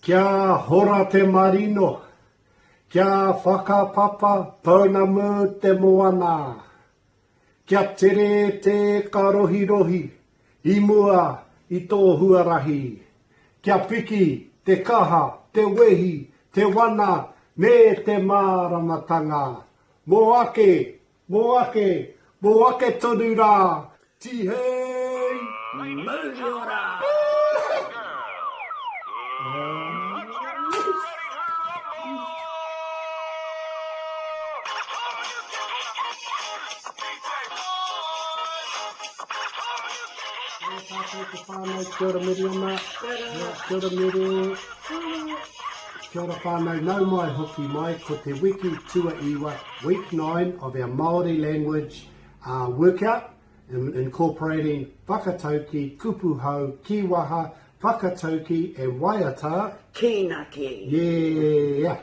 Kia hora te marino, kia whakapapa pounamu te moana. Kia tere te karohirohi i mua i tō huarahi. Kia piki te kaha, te wehi, te wana me te māramatanga. Mō ake, mō ake, mō ake tonu rā, Tihei! Mauri ora! Tēnā tātou te whānau, kia ora Miriama. Kia ora Mere. Kia ora whānau, nau mai hoki mai, ko te wiki tuaiwa, week 9 of our Māori language uh, workout, incorporating whakatauki, kupu hou, kīwaha, whakatauki and waiata. Kīnaki. Yeah!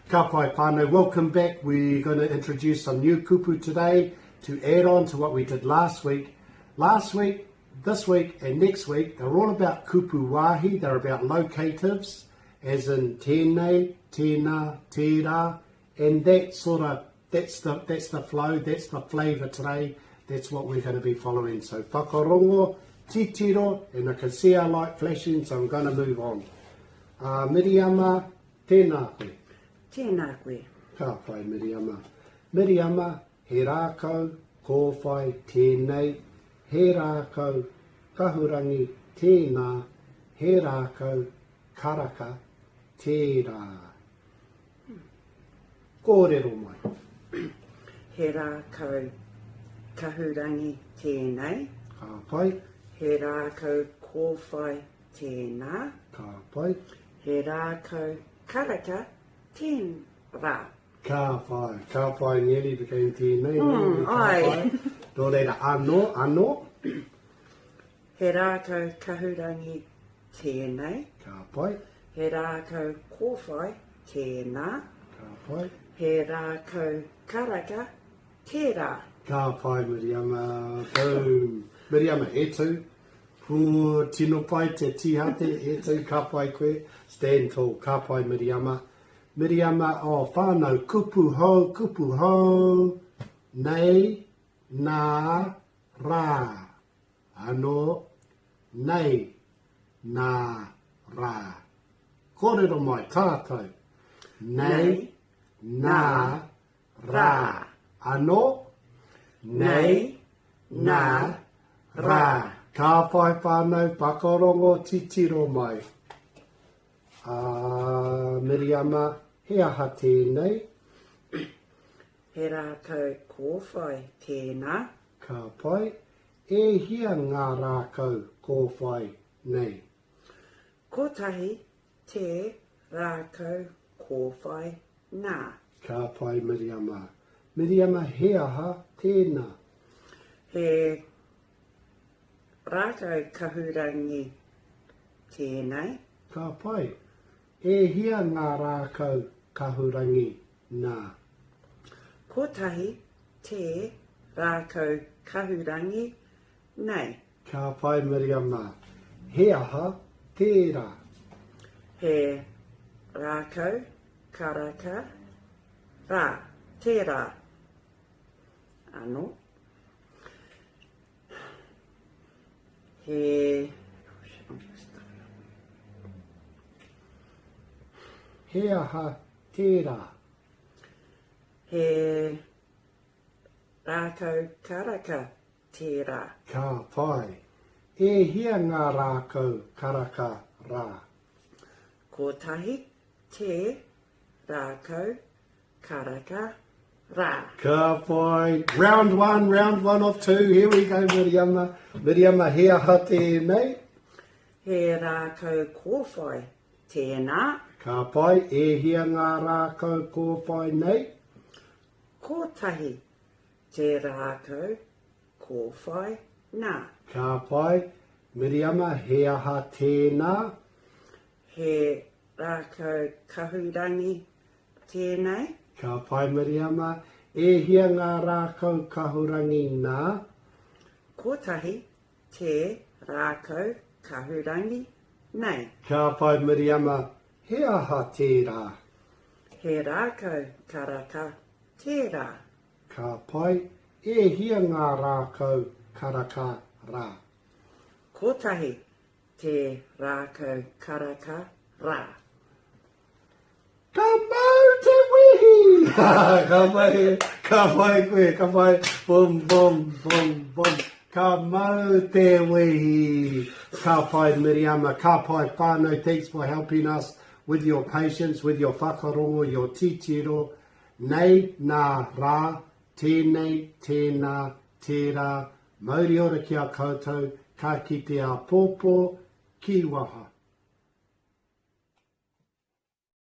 Ka pai whānau, welcome back. We're going to introduce some new kupu today to add on to what we did last week. Last week, this week and next week, they're all about kupu wāhi, they're about locatives, as in tēnei, tēnā, tērā, and that sort of, that's the, that's the flow, that's the flavour today, that's what we're going to be following. So whakarongo, titiro, and I can see our light flashing, so I'm going to move on. Uh, Miriama, tēnā koe. Tēnā koe. Ka pai, Miriama. Miriama, he rākau, kōwhai, tēnei, he rākau, kahurangi, tēnā, he rākau, karaka, tērā. Kōrero mai. He rākau kahurangi tēnei. Ka pai. He rākau kōwhai tēnā. Ka pai. He rākau karaka tērā. Ka pai. Ka pai nearly became tēnei. Mm, ka ai. pai. Nō reira, anō, anō. He rākau kahurangi tēnei. Ka pai. He rākau kōwhai tēnā. Ka pai. He rākau karaka tērā. Ka pai Miriama. Boom. Miriama, e tū. Pū, tino pai te tīhate, e tū, ka pai koe. Stand tall, ka pai Miriama. Miriama, oh, whānau, kupu hou, kupu hou, nei, nā, rā. Anō, nei, nā, rā. Kōrero mai, tātou. Nei, nā, rā. Anō, nei, nā, rā. Ka whai whānau whakarongo titiro mai. Ā, Miriama, he aha tēnei? He rākau kōwhai tēnā. Ka pai. E hia ngā rākau kōwhai nei? Kotahi te rākau kōwhai nā. Ka pai Miriama. Miriama he aha tēnā? He rākau kahurangi tēnei. Ka pai. E hia ngā rākau kahurangi nā? Kotahi te rākau kahurangi nei. Ka pai Miriama. He aha tērā? He rākau karaka rā, tērā anō. He... He aha tērā? He rākau karaka tērā. Ka pai. E hia ngā rākau karaka rā? Kotahi te rākau karaka rā. Ka pai. Round one, round one of two. Here we go, Miriama. Miriama, he aha tēnei? He rākau kōwhai Tēnā. Ka pai, e hia ngā rākau kōwhai nei? Kotahi te rākau kōwhai nā. Ka pai. Miriama, he aha tēnā? He rākau kahurangi tēnei. Ka pai Miriama, e hia ngā rākau kahurangi nā? Kotahi te rākau kahurangi. nei. Ka pai Miriama, he aha tērā? He rākau karaka tērā. Ka pai, e hia ngā rākau karaka rā? Kotahi te rākau karaka rā. Ka mau te wehi! Ka pai, ka pai koe, ka pai, bum, bum, bum, bum. Ka mau te wehi! Ka pai Miriama, ka pai whānau, thanks for helping us with your patience, with your whakarongo, your titiro. Nei, nā, rā, tēnei, tēnā, tērā, mauri ora ki a koutou, ka kite āpōpō, ki waha.